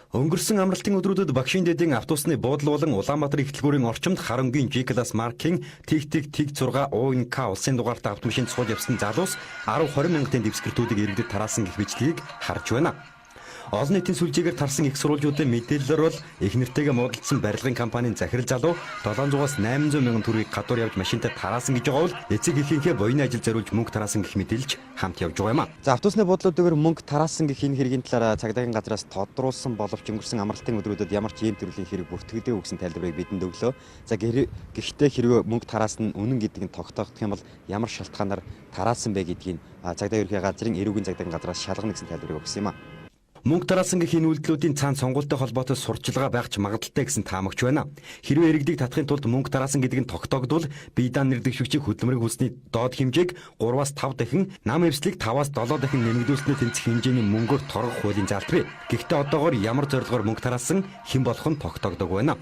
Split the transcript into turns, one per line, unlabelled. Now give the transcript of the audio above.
Өнгөрсөн амралтын өдрүүдэд Багшийн дэдийн автобусны буудлын болон Улаанбаатар их дэлгүүрийн орчимд харангийн G-класс маркийн ТТ Тэг 6 УНК улсын дугаартай автомашинд сууж явсан залуус 10 20 мянгатын дэвсгэртүүдийг иргэдэд тараасан гэх бичлэгийг харж байна. Олон нийтийн сүлжээгээр тарсан их сурвалжуудын мэдээллээр бол их нэртэйгээ муудалдсан барилгын компанийн захирал залуу 700-аас 800 мянган төгрөгийг гадуур явж машинтай тараасан гэж байгаа бол эцэг эхийнхээ буяны ажил зориулж мөнгө тараасан гэх мэдээлж хамт явж байгаа юм а. За, автобусны буудлуудаар мөнгө тараасан гэх энэ хэргийн талаар цагдаагийн газраас тодруулсан боловч өнгөрсөн амралтын өдрүүдэд ямар ч ийм төрлийн хэрэг бүртгэдэггүй гэсэн тайлбарыг бидэнд өглөө. За, гэхдээ хэрвээ мөнгө тараасан нь үнэн гэдэг нь тогтоогдох юм бол ямар шалтгаанаар тараасан бэ гэдгийг цагдаа ерөнхий газрын эрүүгийн цагдаагийн газраас шалгана гэсэн тайлбарыг өгсөн юм а. Мөнгө тараасан гэх энэ үйлдэлүүдийн цаана сонгуультай холбоотой сурталчилгаа байх ч магадлалтай гэсэн таамагч байна. Хэрвээ иргэдийг татахын тулд мөнгө тараасан гэдэг нь тогтоогдвол бие даан нэр дэвшигчийн хөдөлмөрийн хөлсний доод хэмжээг 3-аас 5 дахин, нам эвслийг 5-аас 7 дахин нэмэгдүүлснээр тэнцэх хэмжээний мөнгөөр торгох хуулийн заалт бий. Гэхдээ одоогоор ямар зорилгоор мөнгө тараасан, хэн болох нь тогтоогдоогүй байна.